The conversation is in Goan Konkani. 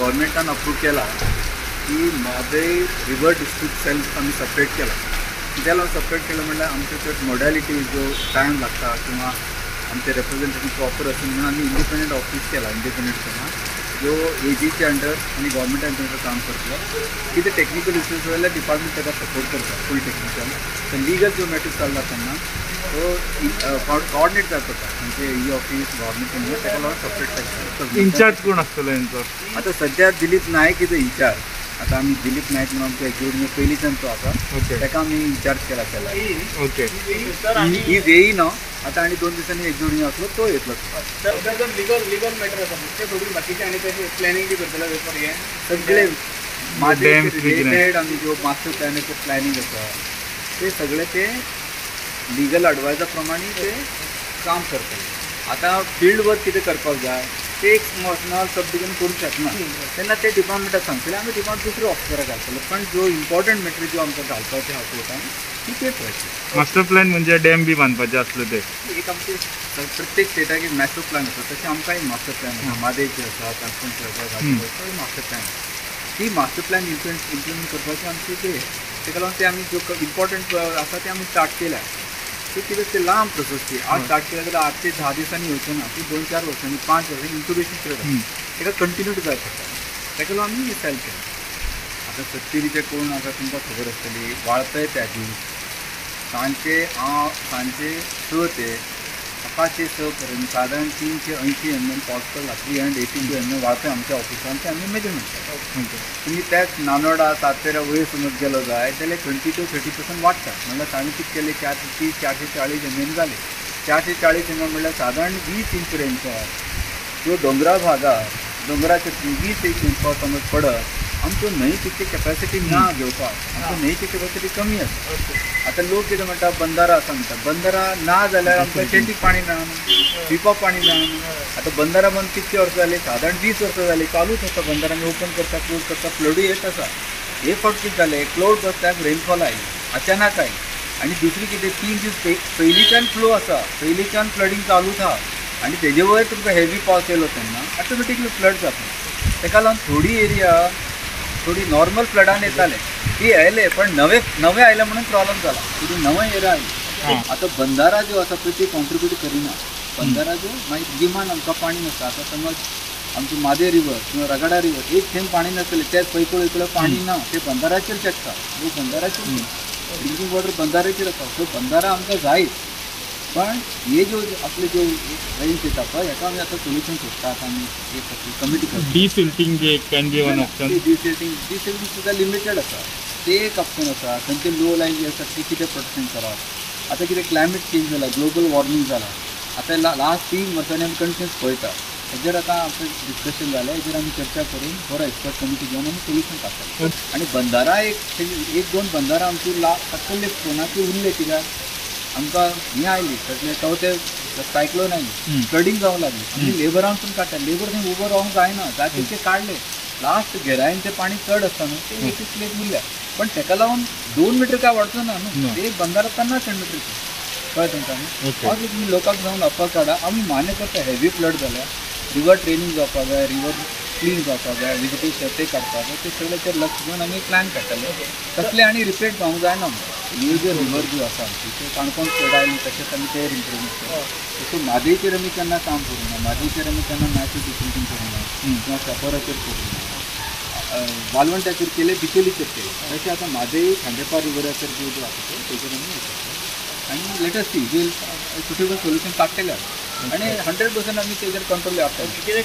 गव्हर्मेंटान अप्रूव केला की म्हादय रिवर डिस्प्यूट सेल आमी सेपरेट केला. कित्याक लागून सेपरेट केलं म्हणल्यार आमच्यो त्यो मोडॅलिटी जो टायम लागता किंवा आमचे रेप्रेझेंटेशन प्रॉपर आसून म्हणून आमी इंडिपेंडंट ऑफीस केला. इंडिपेंडंट केला जो एजीच्या अंडर आनी गव्हर्मेंटा अंडर काम करतलो. कितें टेक्निकल इश्यूज जाल्यार डिपार्टमेंट ताका सपोर्ट करता फूल टेक्निकल. तर लिगल ज्यो मॅटर्स चल्ला तेन्ना तो कॉर्डिनेट जाय पडटा म्हणजे ई ऑफीस गव्हर्मेंट ताका लागून सेपरेट. इन्चार्ज कोण आसतलो हेंचो? आतां सद्या दिलीप नायक is in-charge. आतां आमी दिलीप नायक म्हणून आमचो एक्झिक्युटिव्ह पयलींच्यान तो आसा, ताका आमी इन्चार्ज केला केला. ओके, is येई ना आतां आनी 2 दिसांनी एक्झिक्युटिव्ह आसलो तो येतलो. लिगल लिगल मॅटर आसा ते सोडून बाकीचे आनी कशें प्लॅनिंग बी करतले पेपर हे सगळे म्हादय रिलेटेड आमी ज्यो मास्टर प्लॅनाचें प्लॅनिंग आसा ते सगळे ते लिगल एडवायजा प्रमाणे ते काम करतले. आतां फिल्ड वर्क कितें करपाक जाय ते एक स्मॉल सब डिविजन करूंक शकना तेन्ना ते डिपार्टमेंटाक सांगतले, आमी डिपार्टमेंट दुसऱ्या ऑफिसराक घालतले. पण जो इम्पॉर्टंट मॅटर ज्यो आमकां घालपाचें आहा कोर्टान ती ते पळयतले. मास्टर प्लॅन म्हणजे डॅम बी बांदपाचें आसलें ते एक आमचे प्रत्येक स्टेटाक एक मास्टर प्लॅन आसा, तशें आमकां एक मास्टर प्लॅन आसा. म्हादयचें आसा, काणकोणचें आसा, गांवचो मास्टर प्लॅन आसा. ती मास्टर प्लॅन इम्प्लिमेंट करपाची आमची ते ताका लागून ते आमी ज्यो इम्पॉर्टंट आसा ते आमी स्टार्ट केल्या. ते कितें ते लांब प्रोसेस ती आज स्टार्ट केल्या जाल्यार 8 ते 10 दिसांनी येवचें ना, ती 2-4 वर्सांनी 5 वर्सांनी इन्क्युबेशन पिरियड आसा, ताका कंटिन्युटी जाय पडटा. ताका लागून आमी सेल केलें. आतां सत्तरीचे कोण आसा तुमकां खबर आसतली, वाळपय त्यागी सांजचे सांजचे 6 ते सकाळचे 6 पर्यंत सादारण 380 mm पावस 382 mm वाळपय आमच्या ऑफिसान ते आमी मेजरमेंट केला. तुमी त्याच नानोडा सातपेरा वयर समज गेलो जाय जाल्यार 20 to 30% वाडटा. म्हणल्यार ताणें कितें केलें 430-440 mm जाले. 440 mm म्हणल्यार सादारण 20 इंच रेनफॉल ज्यो दोंगरा भागार दोंगराचेर 20 इंच रेनफॉल समज पडत आमच्यो न्हंय तितकी कॅपॅसिटी ना घेवपाक, आमच्यो न्हंयची कॅपॅसिटी कमी आसा. आतां लोक कितें म्हणटा बंदारा आसा म्हणटा, बंदारा ना जाल्यार आमकां शेतीक पाणी मेळना, पिवपाक पाणी मेळना. आतां बंदारा बंद कितके वर्सां जालीं, सादारण 20 वर्सां जालीं चालूच आसा. बंदारा आमी ओपन करता क्लोज करता, फ्लडूय येत आसा. हे फावट कितें जालें क्लोज बसल्याक रेनफॉल आयली अचानक आयली. आनी दुसरी कितें 3 दीस पयलींच्यान फ्लो आसा, पयलींच्यान फ्लडींग चालूच आहा आनी तेजे वयर तुमकां हेवी पावस येयलो तेन्ना ऑटोमॅटिकली फ्लड जाता. ताका लागून थोडी एरिया थोडी नॉर्मल फ्लडान येताले ती आयले, पण नवे नवे आयले म्हणून प्रॉब्लम जाला. ती नवे एरिया आयली. आतां बंदारा ज्यो आसा पळय ती कॉन्ट्रिब्यूट करिना. बंदारा ज्यो मागीर गिमान आमकां पाणी नासता. आतां समज आमची म्हादय रिवर किंवा रगाडा रिवर एक थेंब पाणी नासतलें, त्याच पैकूळ इकडे पाणी ना, ते बंदाराचेर शेकता. बंदाराचेर ड्रिंकींग वॉटर बंदाराचेर आसा. सो बंदारा आमकां जायच, पण हे ज्यो आपले ज्यो रेंज येता पळय हेका आमी आतां सोल्युशन सोदता. आतां आमी एक कमिटी करता. डिसिल्टींग बी एक can be one option. Desilting desilting सुद्दां लिमिटेड आसा, ते एक ऑप्शन आसा. खंयचे लो लायन जे आसा ते कितें प्रोटेक्शन करप. आतां कितें क्लायमेट चेंज जाला, ग्लोबल वॉर्मींग जाला. आतां लास्ट 3 वर्सांनी आमी कंटिन्यूस पळयता. हेजेर आतां आमचें डिस्कशन जालें, हेजेर आमी चर्चा करून बरो एक्सपर्ट कमिटी घेवन आमी सोल्युशन काडटले. आनी बंदारा एक 2 बंदारा आमची सकल्ले कोणाची उरले कित्याक आमकां हें आयली कसले चवथे सायक्लोन आयली, फ्लडींग जावंक लागली. आमी लेबरान पण काडटा, लेबर थंय उबो रावंक जायना, जाय तितके काडले. लास्ट घेरायन तें पाणी चड आसता न्हू ते एक प्लेस उरल्या, पण तेका लागून 2 मिटर काय वाडचो ना न्हू, ते बंदारा 50 सेंटीमिटर कळ्ळें तुमकां न्हू. हांव तुमी लोकांक जावन अप्पा काडा. आमी मान्य करता हेवी फ्लड जाल्या, रिवर ट्रेनींग जावपाक जाय, रिवर क्लीन जावपाक जाय, वेजिटेशन ते काडपाक जाय, ते सगळ्याचेर लक्ष दिवन आमी प्लॅन काडटले. तसलें आनी रिपीट जावंक जायना. ही ज्यो रिवर ज्यो आसा आमची त्यो काणकोण फ्लड आयली तशेंच आमी तेर इम्प्रुवमेंट केलें. तशें म्हादयचेर आमी केन्ना काम करूंक ना, म्हादयचेर आमी केन्ना मॅसिव डिसिल्टींग करूंक ना किंवा चापोराचेर करूंक ना, वालवंटाचेर केलें, बिचोलीचेर केलें. तशें आतां म्हादय खांडेपार रिवराचेर ज्यो ज्यो आसा त्यो तेजेर आमी हें करता आनी let us सी जे सुटेबल सोल्युशन काडटले आनी 100% आमी तेजेर कंट्रोल हाडटले.